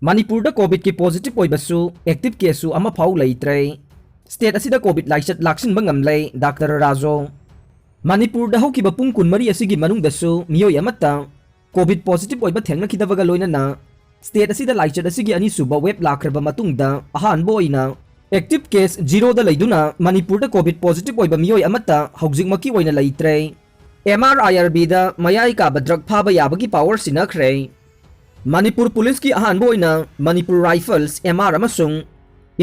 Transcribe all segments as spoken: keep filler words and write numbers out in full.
ꯃꯅꯤꯄꯨꯔꯗ ꯀꯣꯚꯤꯗꯀꯤ ꯄꯣꯖꯤꯇꯤꯚ ꯑꯣꯏꯕꯁꯨ ꯑꯦꯛꯇꯤꯚ ꯀꯦꯁꯁꯨ ꯑꯃꯐꯥꯎ ꯂꯩꯇ꯭ꯔꯦ꯫ ꯁ꯭ꯇꯦꯠ ꯑꯁꯤꯗ ꯀꯣꯚꯤꯗ ꯂꯥꯏꯆꯠ ꯂꯥꯛꯁꯤꯟꯕ ꯉꯝꯂꯦ ꯗꯥꯛꯇꯔ ꯔꯥꯖꯨ꯫ ꯃꯅꯤꯄꯨꯔꯗ ꯍꯧꯈꯤꯕ ꯄꯨꯡ ꯀꯨꯟꯃꯔꯤ ꯑꯁꯤꯒꯤ ꯃꯅꯨꯡꯗꯁꯨ ꯃꯤꯑꯣꯏ ꯑꯃꯠꯇ ꯀꯣꯚꯤꯗ ꯄꯣꯖꯤꯇꯤꯚ ꯑꯣꯏꯕ ꯊꯦꯡꯅꯈꯤꯗꯕꯒ ꯂꯣꯏꯅꯅ ꯁ꯭ꯇꯦꯠ ꯑꯁꯤꯗ ꯂꯥꯏꯆꯠ ꯑꯁꯤꯒꯤ ꯑꯅꯤꯁꯨꯕ ꯋꯦꯕ ꯂꯥꯛꯈ꯭ꯔꯕ ꯃꯇꯨꯡꯗ ꯑꯍꯥꯟꯕ ꯑꯣꯏꯅ ꯑꯦꯛꯇꯤꯚ ꯀꯦꯁ ꯖꯤꯔꯣꯗ ꯂꯩꯗꯨꯅ ꯃꯅꯤꯄꯨꯔꯗ ꯀꯣꯚꯤꯗ ꯄꯣꯖꯤꯇꯤꯚ ꯑꯣꯏꯕ ꯃꯤꯑꯣꯏ ꯑꯃꯠꯇ ꯍꯧꯖꯤꯛꯃꯛꯀꯤ ꯑꯣꯏꯅ ꯂꯩꯇ꯭ꯔꯦ꯫ ꯑꯦꯝ ꯑꯥꯔ ꯑꯥꯏ ꯑꯥꯔ ꯕꯤꯗ ꯃꯌꯥꯏ ꯀꯥꯕ ꯗ꯭ꯔꯒ ꯐꯥꯕ ꯌꯥꯕꯒꯤ ꯄꯥꯋꯔ ꯁꯤꯟꯅꯈ꯭ꯔꯦ꯫ ꯃꯅꯤꯄꯨꯔ ꯄꯨꯂꯤꯁꯀꯤ ꯑꯍꯥꯟꯕ ꯑꯣꯏꯅ ꯃꯅꯤꯄꯨꯔ ꯔꯥꯏꯐꯜꯁ, ꯑꯦꯝ ꯑꯥꯔ, ꯑꯃꯁꯨꯡ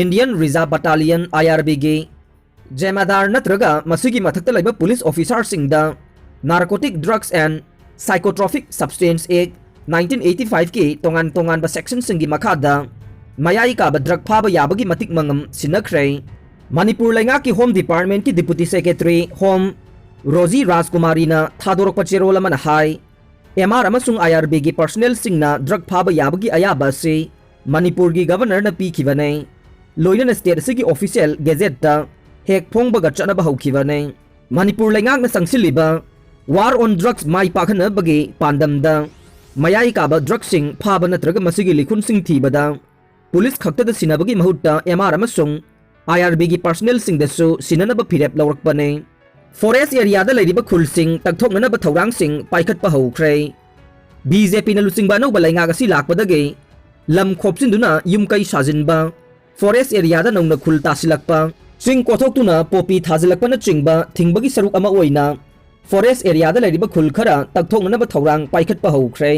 ꯏꯟꯗꯤꯌꯟ ꯔꯤꯖꯥꯔꯚ ꯕꯠꯇꯥꯂꯤꯌꯟ, ꯑꯥꯏ ꯑꯥꯔ ꯕꯤꯒꯤ ꯖꯦꯃꯥꯗꯥꯔ ꯅꯠꯇ꯭ꯔꯒ ꯃꯁꯤꯒꯤ ꯃꯊꯛꯇ ꯂꯩꯕ police ꯑꯣꯐꯤꯁꯥꯔꯁꯤꯡꯗ Narcotic Drugs and Psychotropic Substance Act nineteen eighty five ꯀꯤ ꯇꯣꯉꯥꯟ ꯇꯣꯉꯥꯟꯕ ꯁꯦꯛꯁꯟꯁꯤꯡꯒꯤ ꯃꯈꯥꯗ ꯃꯌꯥꯏ ꯀꯥꯕ ꯗ꯭ꯔꯒ ꯐꯥꯕ ꯌꯥꯕꯒꯤ ꯃꯇꯤꯛ ꯃꯉꯝ ꯁꯤꯟꯅꯈ꯭ꯔꯦ꯫ ꯃꯅꯤꯄꯨꯔ ꯂꯩꯉꯥꯛꯀꯤ ꯍꯣꯝ ꯗꯤꯄꯥꯔꯠꯃꯦꯟꯠꯀꯤ ꯗꯤꯄꯨꯇꯤ ꯁꯦꯀ꯭ꯔꯦꯇꯔꯤ ꯍꯣꯝ ꯔꯣꯖꯤ ꯔꯥꯖꯀꯨꯃꯥꯔꯤꯅ ꯊꯥꯗꯣꯔꯛꯄ ꯆꯦꯔꯣꯜ ꯑꯃꯅ ꯍꯥꯏ, ꯑꯦꯝ ꯑꯥꯔ ꯑꯃꯁꯨꯡ ꯑꯥꯏ ꯑꯥꯔ ꯕꯤꯒꯤ ꯄꯔꯁꯅꯦꯜꯁꯤꯡꯅ ꯗ꯭ꯔꯒ ꯐꯥꯕ ꯌꯥꯕꯒꯤ ꯑꯌꯥꯕ ꯑꯁꯤ ꯃꯅꯤꯄꯨꯔꯒꯤ ꯒꯕꯔꯅꯔꯅ ꯄꯤꯈꯤꯕꯅꯤ꯫ ꯂꯣꯏꯅꯅ ꯁ꯭ꯇꯦꯠ ꯑꯁꯤꯒꯤ ꯑꯣꯐꯤꯁꯤꯌꯦꯜ ꯒꯦꯖꯦꯠꯇ ꯍꯦꯛ ꯐꯣꯡꯕꯒ ꯆꯠꯅꯕ ꯍꯧꯈꯤꯕꯅꯤ꯫ ꯃꯅꯤꯄꯨꯔ ꯂꯩꯉꯥꯛꯅ ꯆꯪꯁꯤꯜꯂꯤꯕ War on Drugs ꯃꯥꯏ ꯄꯥꯛꯍꯟꯅꯕꯒꯤ ꯄꯥꯟꯗꯝꯗ ꯃꯌꯥꯏ ꯀꯥꯕ ꯗ꯭ꯔꯒꯁꯤꯡ ꯐꯥꯕ ꯅꯠꯇ꯭ꯔꯒ ꯃꯁꯤꯒꯤ ꯂꯤꯈꯨꯟꯁꯤꯡ ꯊꯤꯕꯗ ꯄꯨꯂꯤꯁ ꯈꯛꯇꯗ ꯁꯤꯟꯅꯕꯒꯤ ꯃꯍꯨꯠꯇ ꯑꯦꯝ ꯑꯥꯔ ꯑꯃꯁꯨꯡ ꯑꯥꯏ ꯑꯥꯔ ꯕꯤꯒꯤ ꯄꯔꯁꯅꯦꯜꯁꯤꯡꯗꯁꯨ ꯁꯤꯟꯅꯅꯕ ꯐꯤꯔꯦꯞ ꯂꯧꯔꯛꯄꯅꯤ꯫ ꯐꯣꯔꯦꯁ ꯑꯦꯔꯤꯌꯥꯗ ꯂꯩꯔꯤꯕ ꯈꯨꯜꯁꯤꯡ ꯇꯛꯊꯣꯛꯅꯅꯕ ꯊꯧꯔꯥꯡꯁꯤꯡ ꯄꯥꯏꯈꯠꯄ ꯍꯧꯈ꯭ꯔꯦ꯫ ꯕꯤ ꯖꯦ ꯄꯤꯅ ꯂꯨꯆꯤꯡꯕ ꯑꯅꯧꯕ ꯂꯩꯉꯥꯛ ꯑꯁꯤ ꯂꯥꯛꯄꯗꯒꯤ ꯂꯝ ꯈꯣꯞꯆꯤꯟꯗꯨꯅ ꯌꯨꯝ ꯀꯩ ꯁꯥꯖꯤꯟꯕ, ꯐꯣꯔꯦꯁ ꯑꯦꯔꯤꯌꯥꯗ ꯅꯧꯅ ꯈꯨꯜ ꯇꯥꯁꯤꯜꯂꯛꯄ, ꯆꯤꯡ ꯀꯣꯊꯣꯛꯇꯨꯅ ꯄꯣꯄꯤ ꯊꯥꯖꯤꯜꯂꯛꯄꯅꯆꯤꯡꯕ ꯊꯤꯡꯕꯒꯤ ꯁꯔꯨꯛ ꯑꯃ ꯑꯣꯏꯅ ꯐꯣꯔꯦꯁ ꯑꯦꯔꯤꯌꯥꯗ ꯂꯩꯔꯤꯕ ꯈꯨꯜ ꯈꯔ ꯇꯛꯊꯣꯛꯅꯅꯕ ꯊꯧꯔꯥꯡ ꯄꯥꯏꯈꯠꯄ ꯍꯧꯈ꯭ꯔꯦ꯫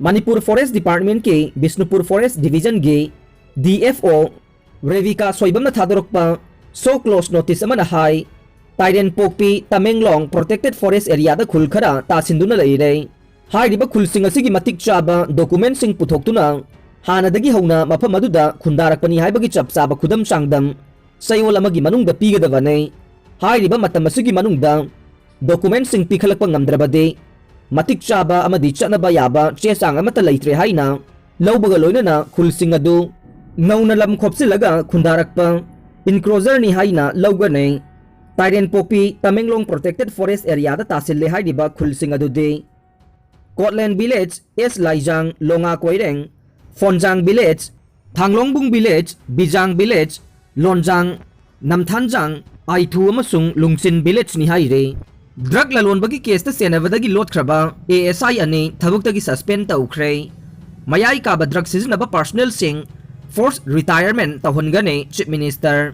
ꯃꯅꯤꯄꯨꯔ ꯐꯣꯔꯦꯁ ꯗꯤꯄꯥꯔꯠꯃꯦꯟꯠꯀꯤ ꯕꯤꯁꯅꯨꯄꯨꯔ ꯐꯣꯔꯦꯁ ꯗꯤꯚꯤꯖꯟꯒꯤ ꯗꯤ ꯑꯦꯐ ꯑꯣ ꯔꯦꯕꯤꯀꯥ ꯁꯣꯏꯕꯝꯅ ꯊꯥꯗꯣꯔꯛꯄ ꯁꯣ ꯀ꯭ꯂꯣꯖ ꯅꯣꯇꯤꯁ ꯑꯃꯅ ꯍꯥꯏ, ꯇꯥꯏꯔꯦꯟꯄꯣꯛꯄꯤ, ꯇꯃꯦꯡꯂꯣꯡ ꯄ꯭ꯔꯣꯇꯦꯛꯇꯦꯗ ꯐꯣꯔꯦꯁ ꯑꯦꯔꯤꯌꯥꯗ ꯈꯨꯜ ꯈꯔ ꯇꯥꯁꯤꯟꯗꯨꯅ ꯂꯩꯔꯦ꯫ ꯍꯥꯏꯔꯤꯕ ꯈꯨꯜꯁꯤꯡ ꯑꯁꯤꯒꯤ ꯃꯇꯤꯛ ꯆꯥꯕ ꯗꯣꯀꯨꯃꯦꯟꯠꯁꯤꯡ ꯄꯨꯊꯣꯛꯇꯨꯅ ꯍꯥꯟꯅꯗꯒꯤ ꯍꯧꯅ ꯃꯐꯝ ꯑꯗꯨꯗ ꯈꯨꯟꯗꯥꯔꯛꯄꯅꯤ ꯍꯥꯏꯕꯒꯤ ꯆꯞ ꯆꯥꯕ ꯈꯨꯗꯝ ꯆꯥꯡꯗꯝ ꯆꯌꯣꯜ ꯑꯃꯒꯤ ꯃꯅꯨꯡꯗ ꯄꯤꯒꯗꯕꯅꯤ꯫ ꯍꯥꯏꯔꯤꯕ ꯃꯇꯝ ꯑꯁꯤꯒꯤ ꯃꯅꯨꯡꯗ ꯗꯣꯀꯨꯃꯦꯟꯠꯁꯤꯡ ꯄꯤꯈꯠꯂꯛꯄ ꯉꯝꯗ꯭ꯔꯕꯗꯤ ꯃꯇꯤꯛ ꯆꯥꯕ ꯑꯃꯗꯤ ꯆꯠꯅꯕ ꯌꯥꯕ ꯆꯦ ꯆꯥꯡ ꯑꯃꯠꯇ ꯂꯩꯇ꯭ꯔꯦ ꯍꯥꯏꯅ ꯂꯧꯕꯒ ꯂꯣꯏꯅꯅ ꯈꯨꯜꯁꯤꯡ ꯑꯗꯨ ꯅꯧꯅ ꯂꯝ ꯈꯣꯞꯆꯤꯜꯂꯒ ꯈꯨꯟꯗꯥꯔꯛꯄ ꯏꯟꯀ꯭ꯔꯣꯆꯔꯅꯤ ꯍꯥꯏꯅ ꯂꯧꯒꯅꯤ꯫ ꯇꯥꯏꯔꯦꯟꯄꯣꯛꯄꯤ, ꯇꯃꯦꯡꯂꯣꯡ ꯄ꯭ꯔꯣꯇꯦꯛꯇꯦꯗ ꯐꯣꯔꯦꯁ ꯑꯦꯔꯤꯌꯥꯗ ꯇꯥꯁꯤꯜꯂꯦ ꯍꯥꯏꯔꯤꯕ ꯈꯨꯜꯁꯤꯡ ꯑꯗꯨꯗꯤ ꯀꯣꯠꯂꯦꯟ ꯚꯤꯂꯦꯖ, ꯑꯦꯁ ꯂꯥꯏꯖꯥꯡ, ꯂꯣꯉꯥ ꯀꯣꯏꯔꯦꯡ, ꯐꯣꯟꯖꯥꯡ ꯚꯤꯂꯦꯖ, ꯊꯥꯡꯂꯣꯡꯕꯨꯡ ꯚꯤꯂꯦꯖ, ꯕꯤꯖꯥꯡ ꯚꯤꯂꯦꯖ, ꯂꯣꯟꯖꯥꯡ, ꯅꯝꯊꯥꯟꯖꯥꯡ, ꯑꯥꯏꯊꯨ ꯑꯃꯁꯨꯡ ꯂꯨꯡꯆꯤꯟ ꯚꯤꯂꯦꯖꯅꯤ ꯍꯥꯏꯔꯤ꯫ ꯗ꯭ꯔꯒ ꯂꯂꯣꯟꯕꯒꯤ ꯀꯦꯁꯇ ꯆꯦꯟꯅꯕꯗꯒꯤ ꯂꯣꯠꯈ꯭ꯔꯕ ꯑꯦ ꯑꯦꯁ ꯑꯥꯏ ꯑꯅꯤ ꯊꯕꯛꯇꯒꯤ ꯁꯁꯄꯦꯟ ꯇꯧꯈ꯭ꯔꯦ꯫ ꯃꯌꯥꯏ ꯀꯥꯕ ꯗ꯭ꯔꯒ ꯁꯤꯖꯤꯟꯅꯕ ꯄꯥꯔꯁꯣꯅꯦꯜꯁꯤꯡ ꯐꯣꯔꯁ ꯔꯤꯇꯥꯌꯔꯃꯦꯟ ꯇꯧꯍꯟꯒꯅꯤ, ꯆꯤꯐ ꯃꯤꯅꯤꯁꯇꯔ꯫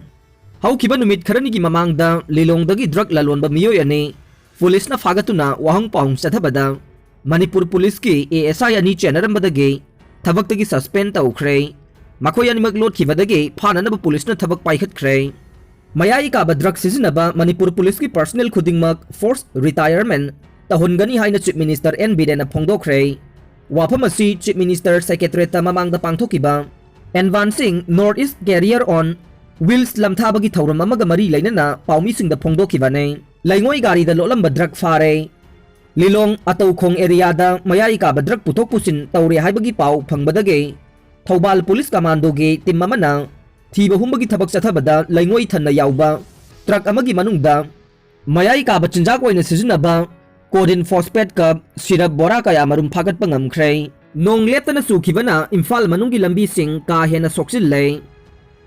ꯍꯧꯈꯤꯕ ꯅꯨꯃꯤꯠ ꯈꯔꯅꯤꯒꯤ ꯃꯃꯥꯡꯗ ꯂꯤꯂꯣꯡꯗꯒꯤ ꯗ꯭ꯔꯒ ꯂꯂꯣꯟꯕ ꯃꯤꯑꯣꯏ ꯑꯅꯤ ꯄꯨꯂꯤꯁꯅ ꯐꯥꯒꯠꯇꯨꯅ ꯋꯥꯍꯪ ꯄꯥꯎꯍꯪ ꯆꯠꯊꯕꯗ ꯃꯅꯤꯄꯨꯔ ꯄꯨꯂꯤꯁꯀꯤ ꯑꯦ ꯑꯦꯁ ꯑꯥꯏ ꯑꯅꯤ ꯆꯦꯟꯅꯔꯝꯕꯗꯒꯤ ꯊꯕꯛꯇꯒꯤ ꯁꯁꯄꯦꯟ ꯇꯧꯈ꯭ꯔꯦ꯫ ꯃꯈꯣꯏ ꯑꯅꯤꯃꯛ ꯂꯣꯠꯈꯤꯕꯗꯒꯤ ꯐꯥꯅꯅꯕ ꯄꯨꯂꯤꯁꯅ ꯊꯕꯛ ꯄꯥꯏꯈꯠꯈ꯭ꯔꯦ꯫ ꯃꯌꯥꯏ ꯀꯥꯕ ꯗ꯭ꯔꯒ ꯁꯤꯖꯤꯟꯅꯕ ꯃꯅꯤꯄꯨꯔ ꯄꯨꯂꯤꯁꯀꯤ ꯄꯥꯔꯁꯣꯅꯦꯜ ꯈꯨꯗꯤꯡꯃꯛ ꯐꯣꯔꯁ ꯔꯤꯇꯥꯌꯔꯃꯦꯟ ꯇꯧꯍꯟꯒꯅꯤ ꯍꯥꯏꯅ ꯆꯤꯐ ꯃꯤꯅꯤꯁꯇꯔ ꯑꯦꯟ ꯕꯤꯔꯦꯟꯅ ꯐꯣꯡꯗꯣꯛꯈ꯭ꯔꯦ꯫ ꯋꯥꯐꯝ ꯑꯁꯤ ꯆꯤꯐ ꯃꯤꯅꯤꯁꯇꯔ ꯁꯦꯀ꯭ꯔꯦꯇꯔꯤꯌꯦꯠꯇ ꯃꯃꯥꯡꯗ ꯄꯥꯡꯊꯣꯛꯈꯤꯕ Advancing North East Career on Wheels ꯂꯝꯊꯥꯕꯒꯤ ꯊꯧꯔꯝ ꯑꯃꯒ ꯃꯔꯤ ꯂꯩꯅꯅ ꯄꯥꯎꯃꯤꯁꯤꯡꯗ ꯐꯣꯡꯗꯣꯛꯈꯤꯕꯅꯤ꯫ ꯂꯩꯉꯣꯏ ꯒꯥꯔꯤꯗ ꯂꯣꯠꯂꯝꯕ ꯗ꯭ꯔꯒ ꯐꯥꯔꯦ꯫ ꯂꯤꯂꯣꯡ ꯑꯇꯧꯈꯣꯡ ꯑꯦꯔꯤꯌꯥꯗ ꯃꯌꯥꯏ ꯀꯥꯕ ꯗ꯭ꯔꯒ ꯄꯨꯊꯣꯛ ꯄꯨꯁꯤꯟ ꯇꯧꯔꯦ ꯍꯥꯏꯕꯒꯤ ꯄꯥꯎ ꯐꯪꯕꯗꯒꯤ ꯊꯧꯕꯥꯜ ꯄꯨꯂꯤꯁ ꯀꯃꯥꯟꯗꯣꯒꯤ ꯇꯤꯝ ꯑꯃꯅ ꯊꯤꯕ ꯍꯨꯝꯕꯒꯤ ꯊꯕꯛ ꯆꯠꯊꯕꯗ ꯂꯩꯉꯣꯏ ꯊꯟꯅ ꯌꯥꯎꯕ ꯇ꯭ꯔꯛ ꯑꯃꯒꯤ ꯃꯅꯨꯡꯗ ꯃꯌꯥꯏ ꯀꯥꯕ ꯆꯤꯟꯖꯥꯛ ꯑꯣꯏꯅ ꯁꯤꯖꯤꯟꯅꯕ ꯀꯣꯗꯤꯟ ꯐꯣꯁꯐꯦꯠꯀ ꯁꯤꯔꯞ ꯕꯣꯔꯥ ꯀꯌꯥ ꯃꯔꯨꯝ ꯐꯥꯒꯠꯄ ꯉꯝꯈ꯭ꯔꯦ꯫ ꯅꯣꯡ ꯂꯦꯞꯇꯅ ꯆꯨꯈꯤꯕꯅ ꯏꯝꯐꯥꯜ ꯃꯅꯨꯡꯒꯤ ꯂꯝꯕꯤꯁꯤꯡ ꯀꯥ ꯍꯦꯟꯅ ꯁꯣꯛꯆꯤꯜꯂꯦ꯫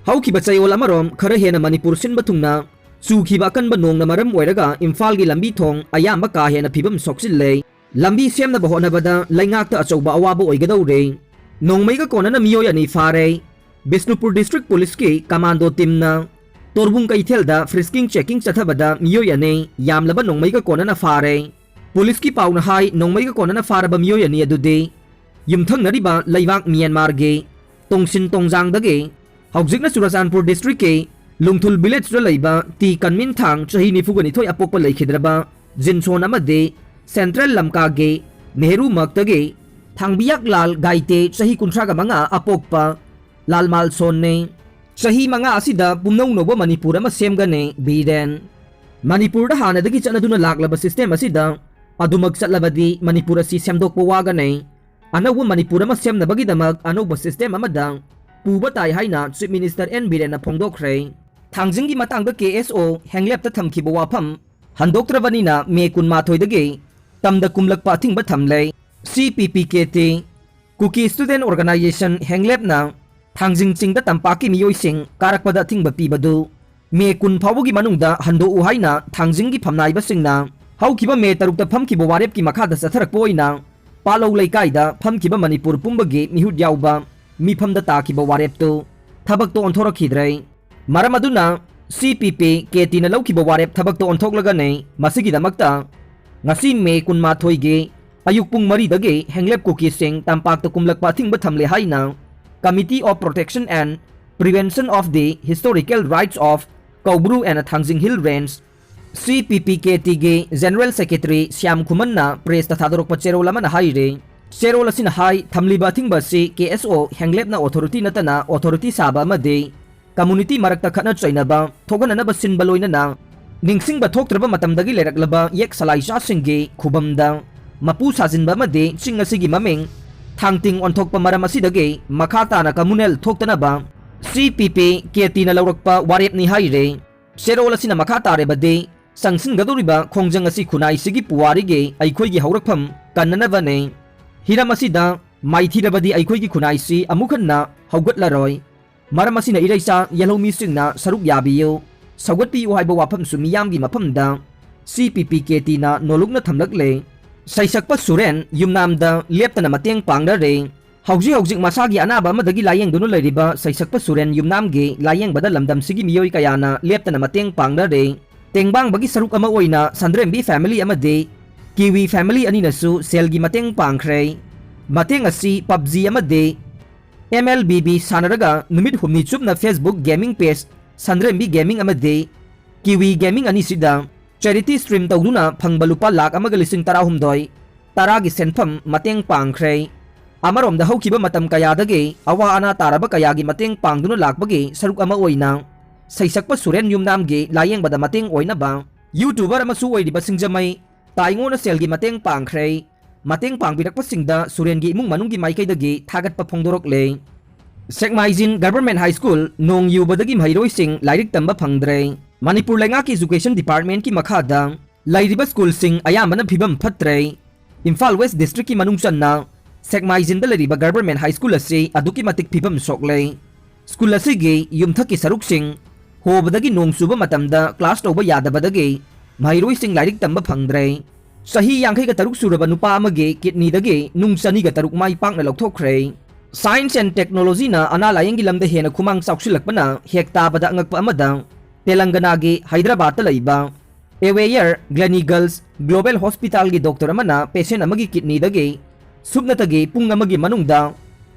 ꯍꯧꯈꯤꯕ ꯆꯌꯣꯜ ꯑꯃꯔꯣꯝ ꯈꯔ ꯍꯦꯟꯅ ꯃꯅꯤꯄꯨꯔ ꯁꯤꯟꯕ ꯊꯨꯡꯅ ꯆꯨꯈꯤꯕ ꯑꯀꯟꯕ ꯅꯣꯡꯅ ꯃꯔꯝ ꯑꯣꯏꯔꯒ ꯏꯝꯐꯥꯜꯒꯤ ꯂꯝꯕꯤ ꯊꯣꯡ ꯑꯌꯥꯝꯕ ꯀꯥ ꯍꯦꯟꯅ ꯐꯤꯕꯝ ꯁꯣꯛꯆꯤꯜꯂꯦ꯫ ꯂꯝꯕꯤ ꯁꯦꯝꯅꯕ ꯍꯣꯠꯅꯕꯗ ꯂꯩꯉꯥꯛꯇ ꯑꯆꯧꯕ ꯑꯋꯥꯕ ꯑꯣꯏꯒꯗꯧꯔꯦ꯫ ꯅꯣꯡꯃꯩꯒ ꯀꯣꯟꯅꯅ ꯃꯤꯑꯣꯏ ꯑꯅꯤ ꯐꯥꯔꯦ꯫ ꯕꯤꯁꯅꯨꯄꯨꯔ ꯗꯤꯁꯇ꯭ꯔꯤꯛ ꯄꯨꯂꯤꯁꯀꯤ ꯀꯃꯥꯟꯗꯣ ꯇꯤꯝꯅ ꯇꯣꯔꯕꯨꯡ ꯀꯩꯊꯦꯜꯗ ꯐ꯭ꯔꯤꯁꯀꯤꯡ ꯆꯦꯀꯤꯡ ꯆꯠꯊꯕꯗ ꯃꯤꯑꯣꯏ ꯑꯅꯤ ꯌꯥꯝꯂꯕ ꯅꯣꯡꯃꯩꯒ ꯀꯣꯟꯅꯅ ꯐꯥꯔꯦ꯫ ꯄꯨꯂꯤꯁꯀꯤ ꯄꯥꯎꯅ ꯍꯥꯏ, ꯅꯣꯡꯃꯩꯒ ꯀꯣꯟꯅꯅ ꯐꯥꯔꯕ ꯃꯤꯑꯣꯏ ꯑꯅꯤ ꯑꯗꯨꯗꯤ ꯌꯨꯝꯊꯪꯅꯔꯤꯕ ꯂꯩꯕꯥꯛ ꯃ꯭ꯌꯥꯟꯃꯥꯔꯒꯤ ꯇꯣꯡꯁꯤꯟ ꯇꯣꯡꯖꯥꯡꯗꯒꯤ ꯍꯧꯖꯤꯛꯅ ꯆꯨꯔꯆꯥꯟꯄꯨꯔ ꯗꯤꯁꯇ꯭ꯔꯤꯛꯀꯤ ꯂꯨꯡꯊꯨꯜ ꯚꯤꯂꯦꯖꯇ ꯂꯩꯕ ꯇꯤ ꯀꯟꯃꯤꯟꯊꯥꯡ ꯆꯍꯤ ꯅꯤꯐꯨꯒ ꯅꯤꯊꯣꯏ ꯑꯄꯣꯛꯄ ꯂꯩꯈꯤꯗ꯭ꯔꯕ ꯖꯤꯟꯁꯣꯟ ꯑꯃꯗꯤ ꯁꯦꯟꯇ꯭ꯔꯦꯜ ꯂꯝꯀꯥꯒꯤ ꯅꯦꯍꯔꯨ ꯃꯛꯇꯒꯤ ꯊꯥꯡꯕꯤꯌꯥꯛꯂꯥꯜ ꯒꯥꯏꯇꯦ ꯆꯍꯤ ꯀꯨꯟꯊ꯭ꯔꯥꯒ ꯃꯉꯥ ꯑꯄꯣꯛꯄ ꯂꯥꯜꯃꯥꯜꯁꯣꯟꯅꯤ꯫ ꯆꯍꯤ ꯃꯉꯥ ꯑꯁꯤꯗ ꯄꯨꯝꯅꯧ ꯅꯧꯕ ꯃꯅꯤꯄꯨꯔ ꯑꯃ ꯁꯦꯝꯒꯅꯤ ꯕꯤꯔꯦꯟ꯫ ꯃꯅꯤꯄꯨꯔꯗ ꯍꯥꯟꯅꯗꯒꯤ ꯆꯠꯅꯗꯨꯅ ꯂꯥꯛꯂꯕ ꯁꯤꯁꯇꯦꯝ ꯑꯁꯤꯗ ꯑꯗꯨꯃꯛ ꯆꯠꯂꯕꯗꯤ ꯃꯅꯤꯄꯨꯔ ꯑꯁꯤ ꯁꯦꯝꯗꯣꯛꯄ ꯋꯥꯒꯅꯤ꯫ ꯑꯅꯧꯕ ꯃꯅꯤꯄꯨꯔ ꯑꯃ ꯁꯦꯝꯅꯕꯒꯤꯗꯃꯛ ꯑꯅꯧꯕ ꯁꯤꯁꯇꯦꯝ ꯑꯃꯗ ꯄꯨꯕ ꯇꯥꯏ ꯍꯥꯏꯅ ꯆꯤꯐ ꯃꯤꯅꯤꯁꯇꯔ ꯑꯦꯟ ꯕꯤꯔꯦꯟꯅ ꯐꯣꯡꯗꯣꯛꯈ꯭ꯔꯦ꯫ ꯊꯥꯡꯖꯤꯡꯒꯤ ꯃꯇꯥꯡꯗ ꯀꯦ ꯑꯦꯁ ꯑꯣ ꯍꯦꯡꯂꯦꯞꯇ ꯊꯝꯈꯤꯕ ꯋꯥꯐꯝ ꯍꯟꯗꯣꯛꯇ꯭ꯔꯕꯅꯤꯅ ꯃꯦ ꯀꯨꯟꯃꯥꯊꯣꯏꯗꯒꯤ ꯇꯝꯗ ꯀꯨꯝꯂꯛꯄ ꯑꯊꯤꯡꯕ ꯊꯝꯂꯦ꯫ C P P K T. Kuki Student Organization ꯍꯦꯡꯂꯦꯞꯅ ꯊꯥꯡꯖꯤꯡ ꯆꯤꯡꯗ ꯇꯝꯄꯥꯛꯀꯤ ꯃꯤꯑꯣꯏꯁꯤꯡ ꯀꯥꯔꯛꯄꯗ ꯑꯊꯤꯡꯕ ꯄꯤꯕꯗꯨ ꯃꯦ ꯀꯨꯟ ꯐꯥꯎꯕꯒꯤ ꯃꯅꯨꯡꯗ ꯍꯟꯗꯣꯛꯎ ꯍꯥꯏꯅ ꯊꯥꯡꯖꯤꯡꯒꯤ ꯐꯝꯅꯥꯏꯕꯁꯤꯡꯅ ꯍꯧꯈꯤꯕ ꯃꯦ ꯇꯔꯨꯛꯇ ꯐꯝꯈꯤꯕ ꯋꯥꯔꯦꯞꯀꯤ ꯃꯈꯥꯗ ꯆꯠꯊꯔꯛꯄ ꯑꯣꯏꯅ ꯄꯥꯂꯧ ꯂꯩꯀꯥꯏꯗ ꯐꯝꯈꯤꯕ ꯃꯅꯤꯄꯨꯔ ꯄꯨꯝꯕꯒꯤ ꯃꯤꯍꯨꯠ ꯌꯥꯎꯕ ꯃꯤꯐꯝꯗ ꯇꯥꯈꯤꯕ ꯋꯥꯔꯦꯞꯇꯨ ꯊꯕꯛꯇ ꯑꯣꯟꯊꯣꯔꯛꯈꯤꯗ꯭ꯔꯦ꯫ ꯃꯔꯝ ꯑꯗꯨꯅ ꯁꯤ ꯄꯤ ꯄꯤ ꯀꯦ ꯇꯤꯅ ꯂꯧꯈꯤꯕ ꯋꯥꯔꯦꯞ ꯊꯕꯛꯇ ꯑꯣꯟꯊꯣꯛꯂꯒꯅꯤ꯫ ꯃꯁꯤꯒꯤꯗꯃꯛꯇ ꯉꯁꯤ ꯃꯦ ꯀꯨꯟꯃꯥꯊꯣꯏꯒꯤ ꯑꯌꯨꯛ ꯄꯨꯡ ꯃꯔꯤꯗꯒꯤ ꯍꯦꯡꯂꯦꯞ ꯀꯨꯀꯤꯁꯤꯡ ꯇꯝꯄꯥꯛꯇ ꯀꯨꯝꯂꯛꯄ ꯑꯊꯤꯡꯕ ꯊꯝꯂꯦ ꯍꯥꯏꯅ Committee of Protection and Prevention of the Historical Rights of Koubru and Thangjing Hill Range, C P P K T ꯒꯤ General Secretary ꯁ꯭ꯌꯥꯝ ꯈꯨꯃꯟꯅ ꯄ꯭ꯔꯦꯁꯇ ꯊꯥꯗꯣꯔꯛꯄ ꯆꯦꯔꯣꯜ ꯑꯃꯅ ꯍꯥꯏꯔꯤ꯫ ꯆꯦꯔꯣꯜ ꯑꯁꯤꯅ ꯍꯥꯏ, ꯊꯝꯂꯤꯕ ꯑꯊꯤꯡꯕ ꯑꯁꯤ ꯀꯦ ꯑꯦꯁ ꯑꯣ ꯍꯦꯡꯂꯦꯞꯅ ꯑꯣꯊꯣꯔꯤꯇꯤ ꯅꯠꯇꯅ ꯑꯣꯊꯣꯔꯤꯇꯤ ꯁꯥꯕ ꯑꯃꯗꯤ ꯀꯝꯃꯨꯅꯤꯇꯤ ꯃꯔꯛꯇ ꯈꯠꯅ ꯆꯩꯅꯕ ꯊꯣꯛꯍꯟꯅꯅꯕ ꯁꯤꯟꯕ ꯂꯣꯏꯅꯅ ꯅꯤꯡꯁꯤꯡꯕ ꯊꯣꯛꯇ꯭ꯔꯕ ꯃꯇꯝꯗꯒꯤ ꯂꯩꯔꯛꯂꯕ ꯌꯦꯛ ꯁꯂꯥꯏꯆꯥꯁꯤꯡꯒꯤ ꯈꯨꯕꯝꯗ ꯃꯄꯨ ꯁꯥꯖꯤꯟꯕ ꯑꯃꯗꯤ ꯆꯤꯡ ꯑꯁꯤꯒꯤ ꯃꯃꯤꯡ ꯊꯥꯡꯇꯤꯡ ꯑꯣꯟꯊꯣꯛꯄ ꯃꯔꯝ ꯑꯁꯤꯗꯒꯤ ꯃꯈꯥ ꯇꯥꯅ ꯀꯝꯃꯨꯅꯦꯜ ꯊꯣꯛꯇꯅꯕ ꯁꯤ ꯄꯤ ꯄꯤ ꯀꯦ ꯇꯤꯅ ꯂꯧꯔꯛꯄ ꯋꯥꯔꯦꯞꯅꯤ ꯍꯥꯏꯔꯦ꯫ ꯆꯦꯔꯣꯜ ꯑꯁꯤꯅ ꯃꯈꯥ ꯇꯥꯔꯕꯗꯤ ꯆꯪꯁꯤꯟꯒꯗꯧꯔꯤꯕ ꯈꯣꯡꯖꯪ ꯑꯁꯤ ꯈꯨꯟꯅꯥꯏꯁꯤꯒꯤ ꯄꯨꯋꯥꯔꯤꯒꯤ ꯑꯩꯈꯣꯏꯒꯤ ꯍꯧꯔꯛꯐꯝ ꯀꯟꯅꯅꯕꯅꯤ꯫ ꯍꯤꯔꯝ ꯑꯁꯤꯗ ꯃꯥꯏꯊꯤꯔꯕꯗꯤ ꯑꯩꯈꯣꯏꯒꯤ ꯈꯨꯟꯅꯥꯏꯁꯤ ꯑꯃꯨꯛ ꯍꯟꯅ ꯍꯧꯒꯠꯂꯔꯣꯏ꯫ ꯃꯔꯝ ꯑꯁꯤꯅ ꯏꯔꯩꯆꯥ ꯌꯦꯜꯍꯧꯃꯤꯁꯤꯡꯅ ꯁꯔꯨꯛ ꯌꯥꯕꯤꯌꯨ, ꯁꯧꯒꯠꯄꯤꯌꯨ ꯍꯥꯏꯕ ꯋꯥꯐꯝꯁꯨ ꯃꯤꯌꯥꯝꯒꯤ ꯃꯐꯝꯗ ꯁꯤ ꯄꯤ ꯄꯤ ꯀꯦ ꯇꯤꯅ ꯅꯣꯂꯨꯛꯅ ꯊꯝꯂꯛꯂꯦ꯫ ꯁꯩꯁꯛꯄ ꯁꯨꯔꯦꯟ ꯌꯨꯝꯅꯥꯝꯗ ꯂꯦꯞꯇꯅ ꯃꯇꯦꯡ ꯄꯥꯡꯅꯔꯦ꯫ ꯍꯧꯖꯤꯛ ꯍꯧꯖꯤꯛ ꯃꯁꯥꯒꯤ ꯑꯅꯥꯕ ꯑꯃꯗꯒꯤ ꯂꯥꯌꯦꯡꯗꯨꯅ ꯂꯩꯔꯤꯕ ꯁꯩꯁꯛꯄ ꯁꯨꯔꯦꯟ ꯌꯨꯝꯅꯥꯝꯒꯤ ꯂꯥꯌꯦꯡꯕꯗ ꯂꯝꯗꯝꯁꯤꯒꯤ ꯃꯤꯑꯣꯏ ꯀꯌꯥꯅ ꯂꯦꯞꯇꯅ ꯃꯇꯦꯡ ꯄꯥꯡꯅꯔꯦ꯫ ꯇꯦꯡꯕꯥꯡꯕꯒꯤ ꯁꯔꯨꯛ ꯑꯃ ꯑꯣꯏꯅ ꯁꯟꯗ꯭ꯔꯦꯝꯕꯤ family ꯑꯃꯗꯤ ꯀꯤꯋꯤ family ꯑꯅꯤꯅꯁꯨ ꯁꯦꯜꯒꯤ ꯃꯇꯦꯡ ꯄꯥꯡꯈ꯭ꯔꯦ꯫ ꯃꯇꯦꯡ ꯑꯁꯤ ꯄꯞꯖꯤ ꯑꯃꯗꯤ ꯑꯦꯝ ꯑꯦꯜ ꯕꯤ ꯕꯤ ꯁꯥꯟꯅꯔꯒ ꯅꯨꯃꯤꯠ ꯍꯨꯝꯅꯤ ꯆꯨꯞꯅ Facebook gaming page Sandrembi Gaming ꯑꯃꯗꯤ ꯀꯤꯋꯤ Gaming ꯑꯅꯤꯁꯤꯗ charity stream ꯇꯧꯗꯨꯅ ꯐꯪꯕ ꯂꯨꯄꯥ ꯂꯥꯈ ꯑꯃꯒ ꯂꯤꯁꯤꯡ ꯇꯔꯥꯍꯨꯝꯗꯣꯏ ꯇꯔꯥꯒꯤ ꯁꯦꯟꯐꯝ ꯃꯇꯦꯡ ꯄꯥꯡꯈ꯭ꯔꯦ꯫ ꯑꯃꯔꯣꯝꯗ ꯍꯧꯈꯤꯕ ꯃꯇꯝ ꯀꯌꯥꯗꯒꯤ ꯑꯋꯥ ꯑꯅꯥ ꯇꯥꯔꯕ ꯀꯌꯥꯒꯤ ꯃꯇꯦꯡ ꯄꯥꯡꯗꯨꯅ ꯂꯥꯛꯄꯒꯤ ꯁꯔꯨꯛ ꯑꯃ ꯑꯣꯏꯅ ꯁꯩꯁꯛꯄ ꯁꯨꯔꯦꯟ ꯌꯨꯝꯅꯥꯝꯒꯤ ꯂꯥꯌꯦꯡꯕꯗ ꯃꯇꯦꯡ ꯑꯣꯏꯅꯕ YouTuber ꯑꯃꯁꯨ ꯑꯣꯏꯔꯤꯕ ꯁꯤꯡꯖꯃꯩ ꯇꯥꯏꯉꯣꯅ ꯁꯦꯜꯒꯤ ꯃꯇꯦꯡ ꯄꯥꯡꯈ꯭ꯔꯦ꯫ ꯃꯇꯦꯡ ꯄꯥꯡꯕꯤꯔꯛꯄꯁꯤꯡꯗ ꯁꯨꯔꯦꯟꯒꯤ ꯏꯃꯨꯡ ꯃꯅꯨꯡꯒꯤ ꯃꯥꯏꯀꯩꯗꯒꯤ ꯊꯥꯒꯠꯄ ꯐꯣꯡꯗꯣꯔꯛꯂꯦ꯫ ꯁꯦꯛꯃꯥꯏꯖꯤꯟ Government High School ꯅꯣꯡ ꯌꯨꯕꯗꯒꯤ ꯃꯍꯩꯔꯣꯏꯁꯤꯡ ꯂꯥꯏꯔꯤꯛ ꯇꯝꯕ ꯐꯪꯗ꯭ꯔꯦ꯫ ꯃꯅꯤꯄꯨꯔ ꯂꯩꯉꯥꯛꯀꯤ Education Departmentꯀꯤ ꯃꯈꯥꯗ ꯂꯩꯔꯤꯕ schoolꯁꯤꯡ ꯑꯌꯥꯝꯕꯅ ꯐꯤꯕꯝ ꯐꯠꯇ꯭ꯔꯦ꯫ ꯏꯝꯐꯥꯜ West Districtꯀꯤ ꯃꯅꯨꯡ ꯆꯟꯅ ꯁꯦꯛꯃꯥꯏꯖꯤꯟꯗ ꯂꯩꯔꯤꯕ ꯒꯚꯔꯟꯃꯦꯟꯠ ꯍꯥꯏ ꯁ꯭ꯀꯨꯜ ꯑꯁꯤ ꯑꯗꯨꯛꯀꯤ ꯃꯇꯤꯛ ꯐꯤꯕꯝ ꯁꯣꯛꯂꯦ꯫ ꯁ꯭ꯀꯨꯜ ꯑꯁꯤꯒꯤ ꯌꯨꯝꯊꯛꯀꯤ ꯁꯔꯨꯛꯁꯤꯡ ꯍꯣꯕꯗꯒꯤ ꯅꯣꯡ ꯆꯨꯕ ꯃꯇꯝꯗ ꯀ꯭ꯂꯥꯁ ꯇꯧꯕ ꯌꯥꯗꯕꯗꯒꯤ ꯃꯍꯩꯔꯣꯏꯁꯤꯡ ꯂꯥꯏꯔꯤꯛ ꯇꯝꯕ ꯐꯪꯗ꯭ꯔꯦ꯫ ꯆꯍꯤ ꯌꯥꯡꯈꯩꯒ ꯇꯔꯨꯛ ꯁꯨꯔꯕ ꯅꯨꯄꯥ ꯑꯃꯒꯤ ꯀꯤꯗꯅꯤꯗꯒꯤ ꯅꯨꯡ ꯆꯅꯤꯒ ꯇꯔꯨꯛ ꯃꯥꯏ ꯄꯥꯛꯅ ꯂꯧꯊꯣꯛꯈ꯭ꯔꯦ꯫ Science and Technologyꯅ ꯑꯅꯥ ꯂꯥꯌꯦꯡꯒꯤ ꯂꯝꯗ ꯍꯦꯟꯅ ꯈꯨꯃꯥꯡ ꯆꯥꯎꯁꯤꯜꯂꯛꯄꯅ ꯍꯦꯛ ꯇꯥꯕꯗ ꯑꯉꯛꯄ ꯑꯃꯗ, ꯇꯦꯂꯪꯒꯅꯥꯒꯤ ꯍꯥꯏꯗ꯭ꯔꯕꯥꯗꯇ ꯂꯩꯕ ꯑꯦꯋꯦꯌꯔ ꯒ꯭ꯂꯦꯅꯤꯒꯜꯁ ꯒ꯭ꯂꯣꯕꯦꯜ ꯍꯣꯁꯄꯤꯇꯥꯜꯒꯤ ꯗꯣꯛꯇꯔ ꯑꯃꯅ ꯄꯦꯁꯦꯟꯠ ꯑꯃꯒꯤ ꯀꯤꯗꯅꯤꯗꯒꯤ ꯁꯨꯞꯅꯇꯒꯤ ꯄꯨꯡ ꯑꯃꯒꯤ ꯃꯅꯨꯡꯗ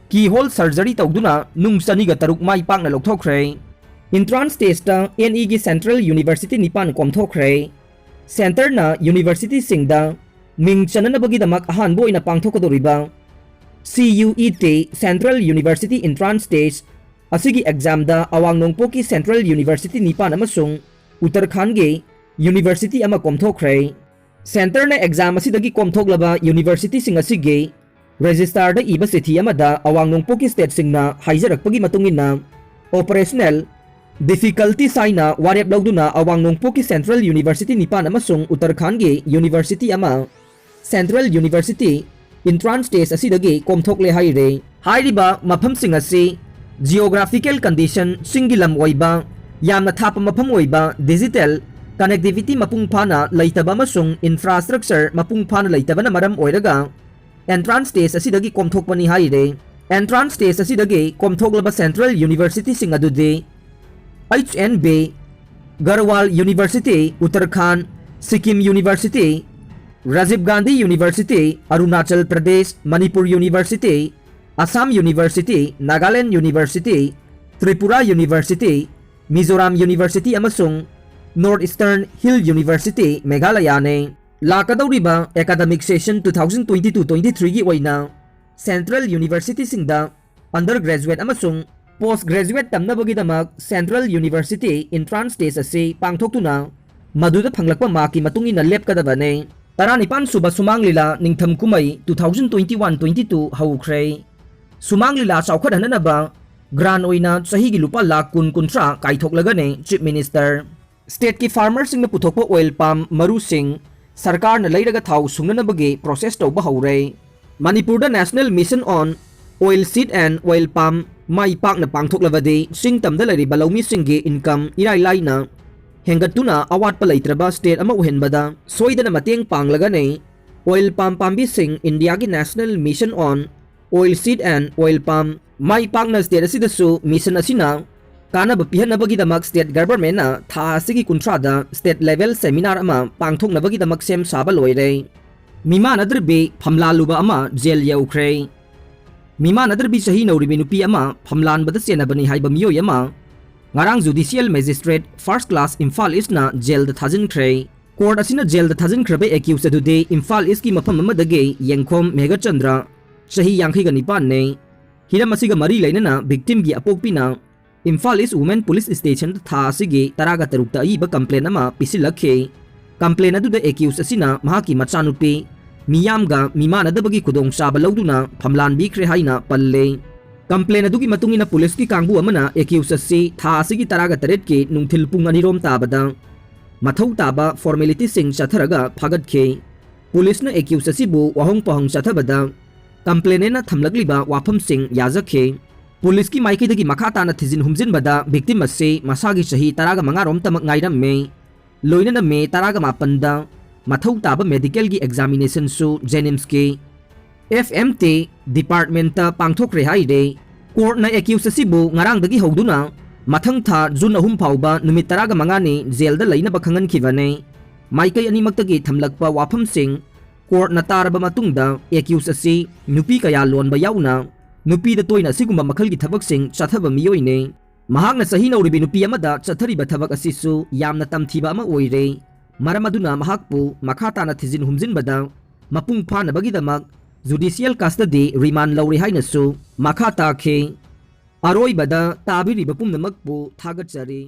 ꯀꯤꯍꯣꯜ ꯁꯔꯖꯔꯤ ꯇꯧꯗꯨꯅ ꯅꯨꯡ ꯆꯅꯤꯒ ꯇꯔꯨꯛ ꯃꯥꯏ ꯄꯥꯛꯅ ꯂꯧꯊꯣꯛꯈ꯭ꯔꯦ꯫ Entrance testꯇ ꯑꯦꯟ ꯏꯒꯤ ꯁꯦꯟꯇ꯭ꯔꯦꯜ ꯌꯨꯅꯤꯚꯔꯁꯤꯇꯤ ꯅꯤꯄꯥꯟ ꯀꯣꯝꯊꯣꯛꯈ꯭ꯔꯦ꯫ ꯁꯦꯟꯇꯔꯅ ꯌꯨꯅꯤꯚꯔꯁꯤꯇꯤꯁꯤꯡꯗ ꯃꯤꯡ ꯆꯟꯅꯅꯕꯒꯤꯗꯃꯛ ꯑꯍꯥꯟꯕ ꯑꯣꯏꯅ ꯄꯥꯡꯊꯣꯛꯀꯗꯧꯔꯤꯕ C U E T Central University Entrance Test ꯑꯁꯤꯒꯤ ꯑꯦꯛꯖꯥꯝꯗ ꯑꯋꯥꯡ ꯅꯣꯡꯄꯣꯛꯀꯤ ꯁꯦꯟꯇ꯭ꯔꯦꯜ ꯌꯨꯅꯤꯚꯔꯁꯤꯇꯤ ꯅꯤꯄꯥꯟ ꯑꯃꯁꯨꯡ ꯎꯠꯇꯔꯈꯥꯟꯒꯤ ꯌꯨꯅꯤꯚꯔꯁꯤꯇꯤ ꯑꯃ ꯀꯣꯝꯊꯣꯛꯈ꯭ꯔꯦ꯫ ꯁꯦꯟꯇꯔꯅ ꯑꯦꯛꯖꯥꯝ ꯑꯁꯤꯗꯒꯤ ꯀꯣꯝꯊꯣꯛꯂꯕ ꯌꯨꯅꯤꯚꯔꯁꯤꯇꯤꯁꯤꯡ ꯑꯁꯤꯒꯤ ꯔꯦꯖꯤꯁꯇꯥꯔꯗ ꯏꯕ ꯆꯤꯊꯤ ꯑꯃꯗ ꯑꯋꯥꯡ ꯅꯣꯡꯄꯣꯛꯀꯤ ꯁ꯭ꯇꯦꯠꯁꯤꯡꯅ ꯍꯥꯏꯖꯔꯛꯄꯒꯤ ꯃꯇꯨꯡ ꯏꯟꯅ, operational difficulties ꯍꯥꯏꯅ ꯋꯥꯔꯦꯞ ꯂꯧꯗꯨꯅ ꯑꯋꯥꯡ ꯅꯣꯡꯄꯣꯛꯀꯤ ꯁꯦꯟꯇ꯭ꯔꯦꯜ ꯌꯨꯅꯤꯚꯔꯁꯤꯇꯤ ꯅꯤꯄꯥꯟ ꯑꯃꯁꯨꯡ ꯎꯠꯇꯔꯈꯥꯟꯒꯤ ꯌꯨꯅꯤꯚꯔꯁꯤꯇꯤ ꯑꯃ Central University Entrance Test ꯑꯁꯤꯗꯒꯤ ꯀꯣꯝꯊꯣꯛꯂꯦ ꯍꯥꯏꯔꯦ꯫ ꯍꯥꯏꯔꯤꯕ ꯃꯐꯝꯁꯤꯡ ꯑꯁꯤ geographical condition ꯆꯤꯡꯒꯤ ꯂꯝ ꯑꯣꯏꯕ, ꯌꯥꯝꯅ ꯊꯥꯞꯄ ꯃꯐꯝ ꯑꯣꯏꯕ, digital connectivity ꯃꯄꯨꯡ ꯐꯥꯅ ꯂꯩꯇꯕ ꯑꯃꯁꯨꯡ infrastructure ꯃꯄꯨꯡ ꯐꯥꯅ ꯂꯩꯇꯕꯅ ꯃꯔꯝ ꯑꯣꯏꯔꯒ entrance test ꯑꯁꯤꯗꯒꯤ ꯀꯣꯝꯊꯣꯛꯄꯅꯤ ꯍꯥꯏꯔꯦ꯫ Entrance test ꯑꯁꯤꯗꯒꯤ ꯀꯣꯝꯊꯣꯛꯂꯕ central universityꯁꯤꯡ ꯑꯗꯨꯗꯤ H N B, Garhwal University, Uttarakhand, Sikkim University, Rajiv Gandhi University, Arunachal Pradesh, Manipur University, Assam University, Nagaland University, Tripura University, Mizoram University ꯑꯃꯁꯨꯡ North Eastern Hill University, Meghalayane꯫ ꯂꯥꯛꯀꯗꯧꯔꯤꯕ academic session two thousand twenty-two twenty-threeꯒꯤ ꯑꯣꯏꯅ central universityꯁꯤꯡꯗ undergraduate ꯑꯃꯁꯨꯡ post graduate ꯇꯝꯅꯕꯒꯤꯗꯃꯛ central university entrance test ꯑꯁꯤ ꯄꯥꯡꯊꯣꯛꯇꯨꯅ ꯃꯗꯨꯗ ꯐꯪꯂꯛꯄ markꯀꯤ ꯃꯇꯨꯡ ꯏꯟꯅ ꯂꯦꯞꯀꯗꯕꯅꯤ꯫ ꯇꯔꯥꯅꯤꯄꯥꯟ ꯁꯨꯕ ꯁꯨꯃꯥꯡ ꯂꯤꯂꯥ ꯅꯤꯡꯊꯝ ꯀꯨꯝꯍꯩ two thousand twenty-one twenty-two ꯍꯧꯈ꯭ꯔꯦ꯫ ꯁꯨꯃꯥꯡ ꯂꯤꯂꯥ ꯆꯥꯎꯈꯠꯍꯟꯅꯅꯕ grant ꯑꯣꯏꯅ ꯆꯍꯤꯒꯤ ꯂꯨꯄꯥ ꯂꯥꯈ ꯀꯨꯟ ꯀꯨꯟꯊ꯭ꯔꯥ ꯀꯥꯏꯊꯣꯛꯂꯒꯅꯤ Chief Minister꯫ Stateꯀꯤ farmerꯁꯤꯡꯅ ꯄꯨꯊꯣꯛꯄ oil palm ꯃꯔꯨꯁꯤꯡ ꯁꯔꯀꯥꯔꯅ ꯂꯩꯔꯒ ꯊꯥꯎ ꯁꯨꯡꯅꯅꯕꯒꯤ process ꯇꯧꯕ ꯍꯧꯔꯦ꯫ ꯃꯅꯤꯄꯨꯔꯗ National Mission on Oil Seed and Oil Palm ꯃꯥꯏ ꯄꯥꯛꯅ ꯄꯥꯡꯊꯣꯛꯂꯕꯗꯤ ꯆꯤꯡ ꯇꯝꯗ ꯂꯩꯔꯤꯕ ꯂꯧꯃꯤꯁꯤꯡꯒꯤ income ꯏꯔꯥꯏ ꯂꯥꯏꯅ ꯍꯦꯟꯒꯠꯇꯨꯅ ꯑꯋꯥꯠꯄ ꯂꯩꯇ꯭ꯔꯕ state ꯑꯃ ꯑꯣꯏꯍꯟꯕꯗ ꯁꯣꯏꯗꯅ ꯃꯇꯦꯡ ꯄꯥꯡꯂꯒꯅꯤ꯫ Oil palm ꯄꯥꯝꯕꯤꯁꯤꯡ Indiaꯒꯤ National Mission on Oil Seed and Oil Palm ꯃꯥꯏ ꯄꯥꯛꯅ state ꯑꯁꯤꯗꯁꯨ mission ꯑꯁꯤꯅ ꯀꯥꯟꯅꯕ ꯄꯤꯍꯟꯅꯕꯒꯤꯗꯃꯛ state governmentꯅ ꯊꯥ ꯑꯁꯤꯒꯤ ꯀꯨꯟꯊ꯭ꯔꯥꯗ state level seminar ꯑꯃ ꯄꯥꯡꯊꯣꯛꯅꯕꯒꯤꯗꯃꯛ ꯁꯦꯝ ꯁꯥꯕ ꯂꯣꯏꯔꯦ꯫ ꯃꯤꯃꯥꯟꯅꯗ꯭ꯔꯕꯤ ꯐꯝꯂꯥꯜꯂꯨꯕ ꯑꯃ ꯖꯦꯜ ꯌꯧꯈ꯭ꯔꯦ꯫ ꯃꯤꯃꯥꯟꯅꯗ꯭ꯔꯕꯤ ꯆꯍꯤ ꯅꯧꯔꯤꯕꯤ ꯅꯨꯄꯤ ꯑꯃ ꯐꯝꯂꯥꯟꯕꯗ ꯆꯦꯟꯅꯕꯅꯤ ꯍꯥꯏꯕ ꯃꯤꯑꯣꯏ ꯑꯃ ꯉꯔꯥꯡ Judicial Magistrate First Class Imphal Eastꯅ ꯖꯦꯜꯗ ꯊꯥꯖꯤꯟꯈ꯭ꯔꯦ꯫ Court ꯑꯁꯤꯅ ꯖꯦꯜꯗ ꯊꯥꯖꯤꯟꯈ꯭ꯔꯕ accused ꯑꯗꯨꯗꯤ ꯏꯝꯐꯥꯜ Eastꯀꯤ ꯃꯐꯝ ꯑꯃꯗꯒꯤ ꯌꯦꯡꯈꯣꯝ ꯃꯦꯘꯆꯟꯗ꯭ꯔ, ꯆꯍꯤ ꯌꯥꯡꯈꯩꯒ ꯅꯤꯄꯥꯟꯅꯤ꯫ ꯍꯤꯔꯝ ꯑꯁꯤꯒ ꯃꯔꯤ ꯂꯩꯅꯅ victimꯒꯤ ꯑꯄꯣꯛꯄꯤꯅ ꯏꯝꯐꯥꯜ East Women Police Stationꯗ ꯊꯥ ꯑꯁꯤꯒꯤ ꯇꯔꯥꯒ ꯇꯔꯨꯛꯇ ꯑꯏꯕ complaint ꯑꯃ ꯄꯤꯁꯤꯜꯂꯛꯈꯤ꯫ Complaint ꯑꯗꯨꯗ accused ꯑꯁꯤꯅ ꯃꯍꯥꯛꯀꯤ ꯃꯆꯥꯅꯨꯄꯤ ꯃꯤꯌꯥꯝꯒ ꯃꯤꯃꯥꯟꯅꯗꯕꯒꯤ ꯈꯨꯗꯣꯡꯆꯥꯕ ꯂꯧꯗꯨꯅ ꯐꯝꯂꯥꯟꯕꯤꯈ꯭ꯔꯦ ꯍꯥꯏꯅ ꯄꯜꯂꯦ꯫ Complaint ꯑꯗꯨꯒꯤ ꯃꯇꯨꯡ ꯏꯟꯅ ꯄꯨꯂꯤꯁꯀꯤ ꯀꯥꯡꯕꯨ ꯑꯃꯅ accused ꯑꯁꯤ ꯊꯥ ꯑꯁꯤꯒꯤ ꯇꯔꯥꯒ ꯇꯔꯦꯠꯀꯤ ꯅꯨꯡꯊꯤꯜ ꯄꯨꯡ ꯑꯅꯤꯔꯣꯝ ꯇꯥꯕꯗ ꯃꯊꯧ ꯇꯥꯕ formalityꯁꯤꯡ ꯆꯠꯊꯔꯒ ꯐꯥꯒꯠꯈꯤ꯫ ꯄꯨꯂꯤꯁꯅ accused ꯑꯁꯤꯕꯨ ꯋꯥꯍꯪ ꯄꯥꯎꯍꯪ ꯆꯠꯊꯕꯗ complainantꯅ ꯊꯝꯂꯛꯂꯤꯕ ꯋꯥꯐꯝꯁꯤꯡ ꯌꯥꯖꯈꯤ꯫ ꯄꯨꯂꯤꯁꯀꯤ ꯃꯥꯏꯀꯩꯗꯒꯤ ꯃꯈꯥ ꯇꯥꯅ ꯊꯤꯖꯤꯟ ꯍꯨꯝꯖꯤꯟꯕꯗ victim ꯑꯁꯤ ꯃꯁꯥꯒꯤ ꯆꯍꯤ ꯇꯔꯥꯒ ꯃꯉꯥꯔꯣꯝꯇꯃꯛ ꯉꯥꯏꯔꯝꯃꯤ꯫ ꯂꯣꯏꯅꯅ ꯃꯦ ꯇꯔꯥꯒ ꯃꯥꯄꯟꯗ ꯃꯊꯧ ꯇꯥꯕ medicalꯒꯤ examinationꯁꯨ JNIMSꯀꯤ F M T departmentꯇ ꯄꯥꯡꯊꯣꯛꯈ꯭ꯔꯦ ꯍꯥꯏꯔꯦ꯫ Courtꯅ accused ꯑꯁꯤꯕꯨ ꯉꯔꯥꯡꯗꯒꯤ ꯍꯧꯗꯨꯅ ꯃꯊꯪ ꯊꯥ June ꯑꯍꯨꯝ ꯐꯥꯎꯕ ꯅꯨꯃꯤꯠ ꯇꯔꯥꯒ ꯃꯉꯥꯅꯤ ꯖꯦꯜꯗ ꯂꯩꯅꯕ ꯈꯪꯍꯟꯈꯤꯕꯅꯤ꯫ ꯃꯥꯏꯀꯩ ꯑꯅꯤꯃꯛꯇꯒꯤ ꯊꯝꯂꯛꯄ ꯋꯥꯐꯝꯁꯤꯡ courtꯅ ꯇꯥꯔꯕ ꯃꯇꯨꯡꯗ accused ꯑꯁꯤ ꯅꯨꯄꯤ ꯀꯌꯥ ꯂꯣꯟꯕ ꯌꯥꯎꯅ ꯅꯨꯄꯤꯗ ꯇꯣꯏꯅ ꯑꯁꯤꯒꯨꯝꯕ ꯃꯈꯜꯒꯤ ꯊꯕꯛꯁꯤꯡ ꯆꯠꯊꯕ ꯃꯤꯑꯣꯏꯅꯤ꯫ ꯃꯍꯥꯛꯅ ꯆꯍꯤ ꯅꯧꯔꯤꯕꯤ ꯅꯨꯄꯤ ꯑꯃꯗ ꯆꯠꯊꯔꯤꯕ ꯊꯕꯛ ꯑꯁꯤꯁꯨ ꯌꯥꯝꯅ ꯇꯝꯊꯤꯕ ꯑꯃ ꯑꯣꯏꯔꯦ꯫ ꯃꯔꯝ ꯑꯗꯨꯅ ꯃꯍꯥꯛꯄꯨ ꯃꯈꯥ ꯇꯥꯅ ꯊꯤꯖꯤꯟ ꯍꯨꯝꯖꯤꯟꯕꯗ ꯃꯄꯨꯡ ꯐꯥꯅꯕꯒꯤꯗꯃꯛ judicial custody remand ꯂꯧꯔꯦ ꯍꯥꯏꯅꯁꯨ ꯃꯈꯥ ꯇꯥꯈꯤ꯫ ꯑꯔꯣꯏꯕꯗ ꯇꯥꯕꯤꯔꯤꯕ ꯄꯨꯝꯅꯃꯛꯄꯨ ꯊꯥꯒꯠꯆꯔꯤ꯫